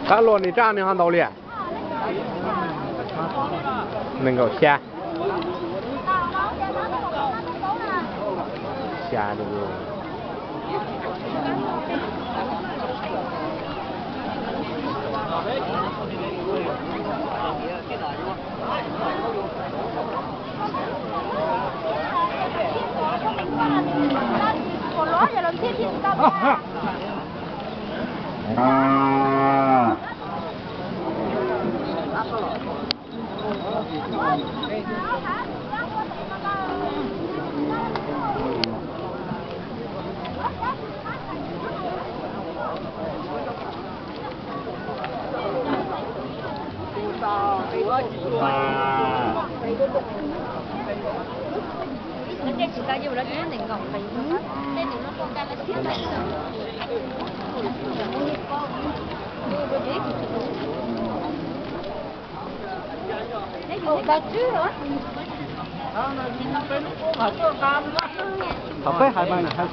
Qab luaj nws raj nws ho ntau li. Nees nkaum xya. Xya. Thaum peb hais mas nws hais.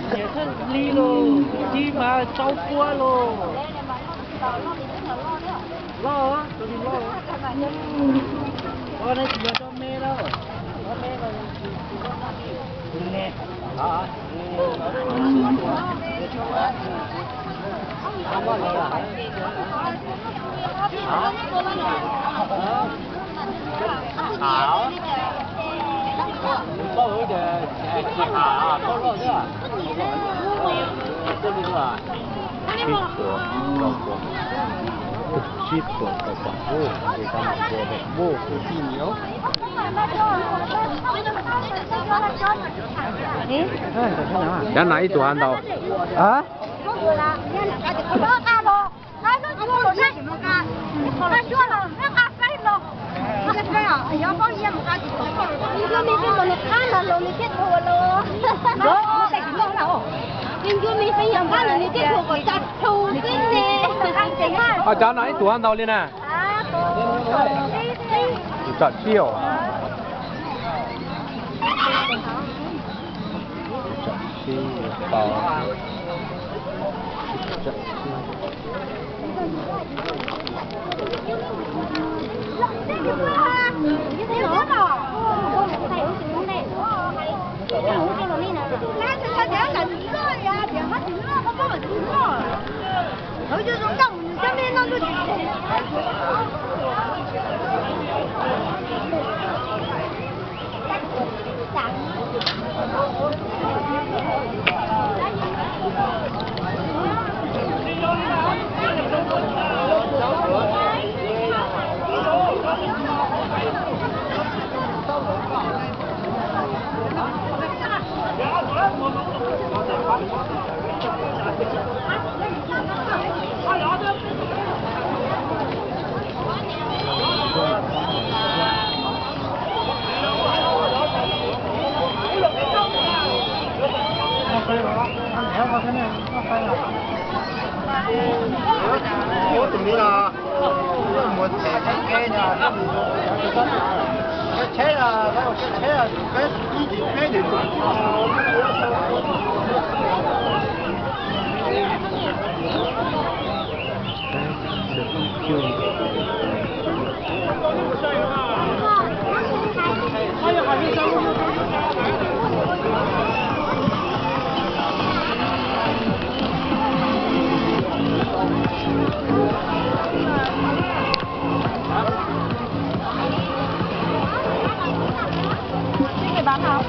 Nyiam thaj li los, ci mas rau pua los. Loj, tus li loj. Ua nej tsis yog cov me lauj. Tsib puas rau pom, ua li ko mas ua ua kwv tij nyob. Cov no ib tug haj ntau. Cov no ib tug haj ntau li na. Tsom tsib os. Tsom tsib tau. Cái gì bán hả?